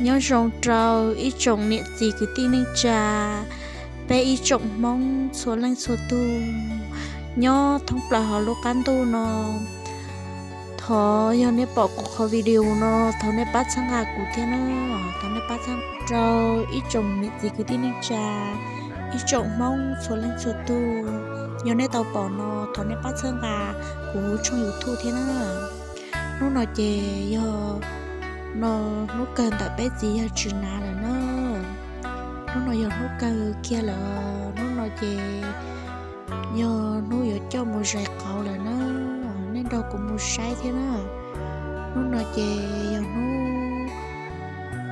Nyob zoo rau ib tsoom niam txiv kwv tij neej tsa, peb ib tsoom Hmoob txhua leej txhua tug nyob thoob plaws hauv lub qab ntuj no. Thov yog nej pom kuv qhov video no, thov nej pab txhawb nqa kuv thiab na. Thov nej pab txhawb nqa rau ib tsoom niam txiv kwv tij neej tsa, ib tsoom Hmoob txhua leej txhua tug. Yog nej tau pom no, thov nej pab txhawb nqa kuv tshooj YouTube thiab na. Hnub no ces yog no hnub kawg ntawm peb txiv yawg Tswv Nav lawm na. Hnub no yog hnub kawg kiag lawm. Hnub no ces yog hnub yuav coj mus zais qauv lawm na. Nej nrog kuv mus saib thiab na. Hnub no ces yog hnub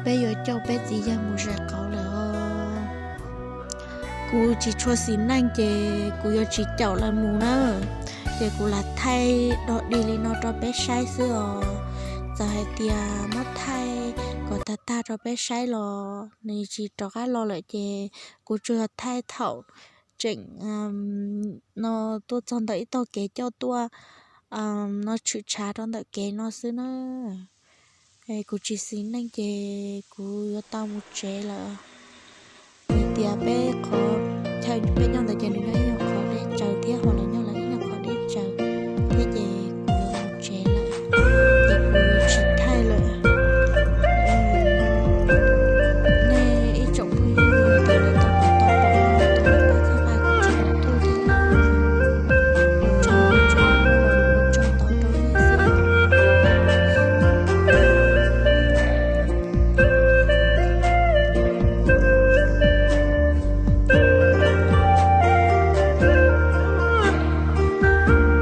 peb yuav coj peb txiv yawg mus zais qauv lawm os. Kuv tsis tshua xis neej ces kuv yuav tsis caum lawv mus na. Ces kuv lam thaij dog dig li no rau peb saib xwb os. Txawm hais tias muab thaij kom tag tag rau peb saib los nws tsis rov qab los lawm ces kuv tsuas yog thaij thaum tseem no tuaj txog ntawm ib tog kev coj tuaj no tshwm tshav rau ntawm kev no xwb na. Kuv tsis xis neej ces kuv yuav tau mus tsev lawm. Vim tias peb qhov chaw peb nyob ntawd ces nws nyob ib nyuag qhov deb tsawv thiab, ho lawv nyob lawv ib nyuag qhov deb tsawv thiab ces kuv yuav mus tsev lawm. Ces kuv yuav tsis thaij lawm. Nej ib tsoom phooj ywg, thov nej tau pom tau pom no, thov nej pab txhawb nqa kuv tshooj YouTube thiab na. Ua tsaug, ua tsaug, ua tsaug ntau rau nej xwb.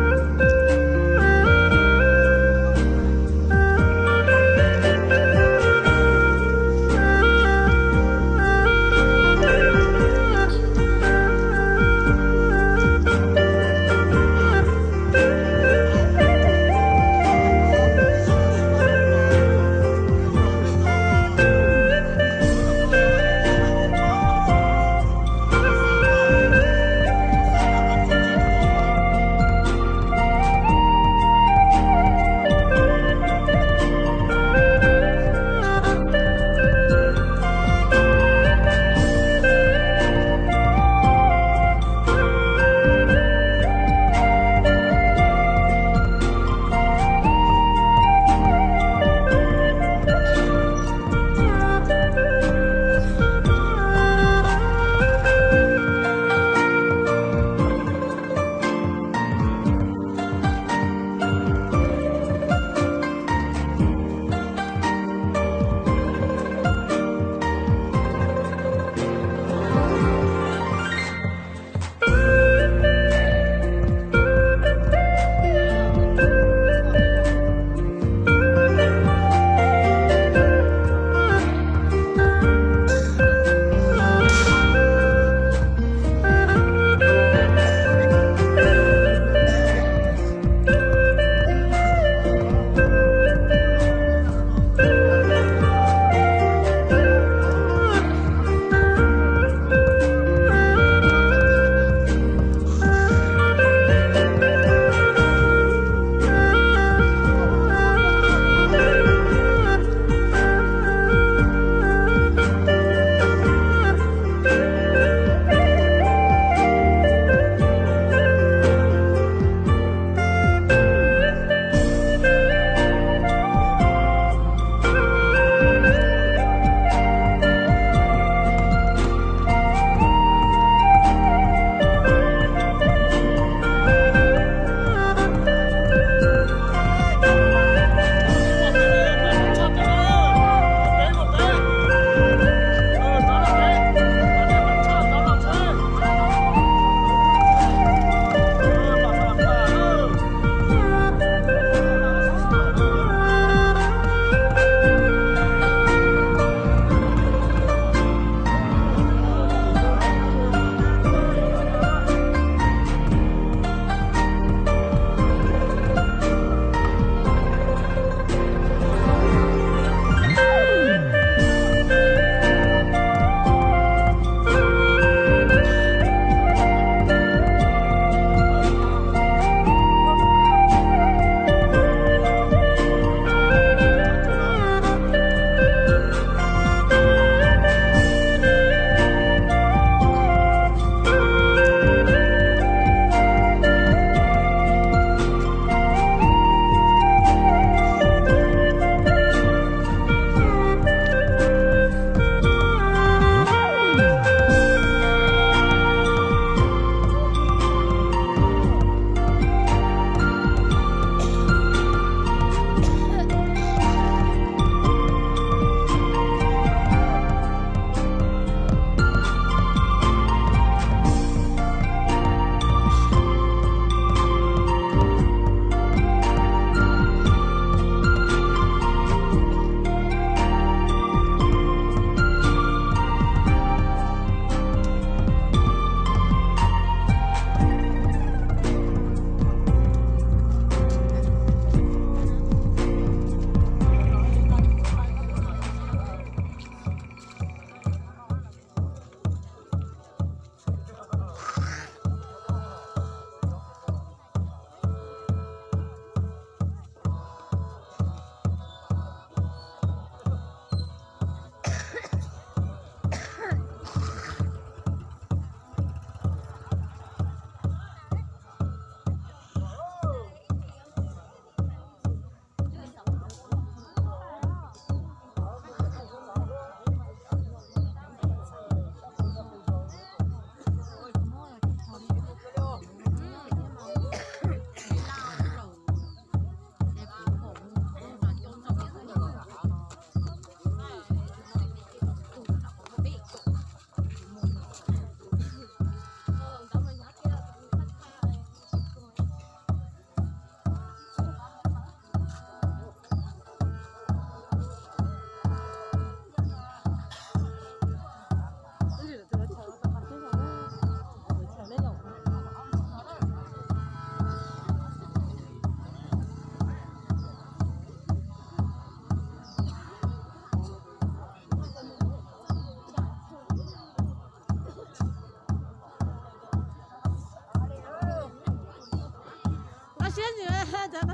Lub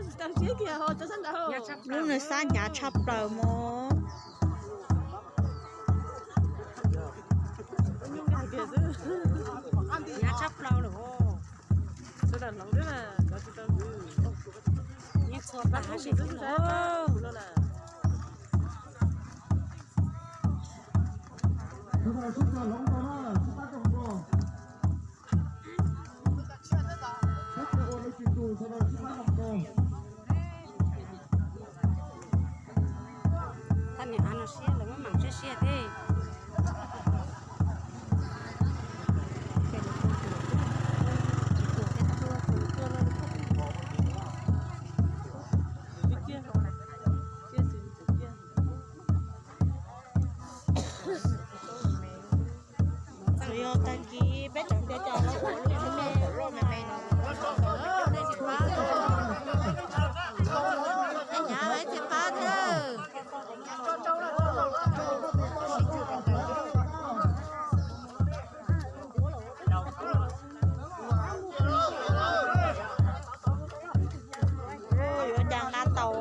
nws xab hnyav tshaj plaws mog. Hnyav tshaj plaws lawm. Tab niam av no siab lawv muab mam siab siab thiab. Txawm yog tag kis peb tseem tias cas los ua lub me loj me me no. Hnyav ib txhia pab thiab. Yuav cas nqa tau.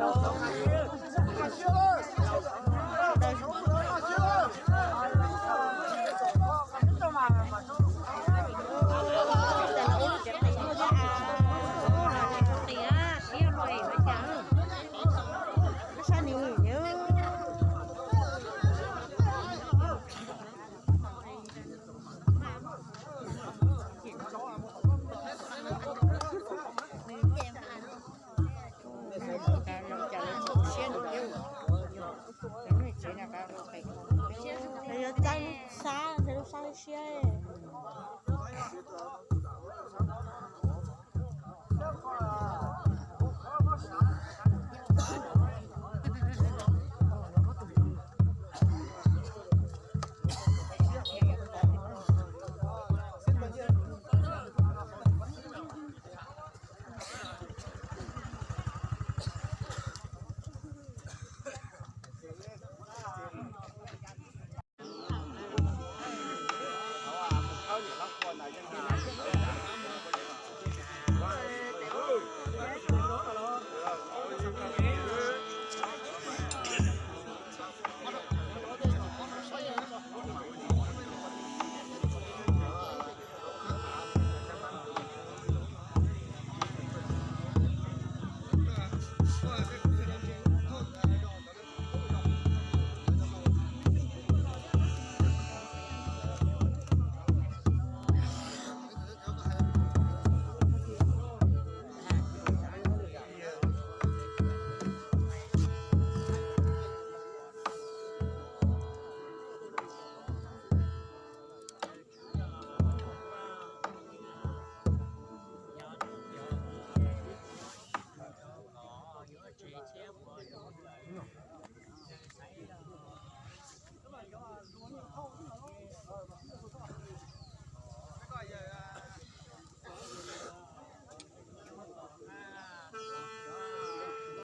Yog txaij lub sab, lub sab siab.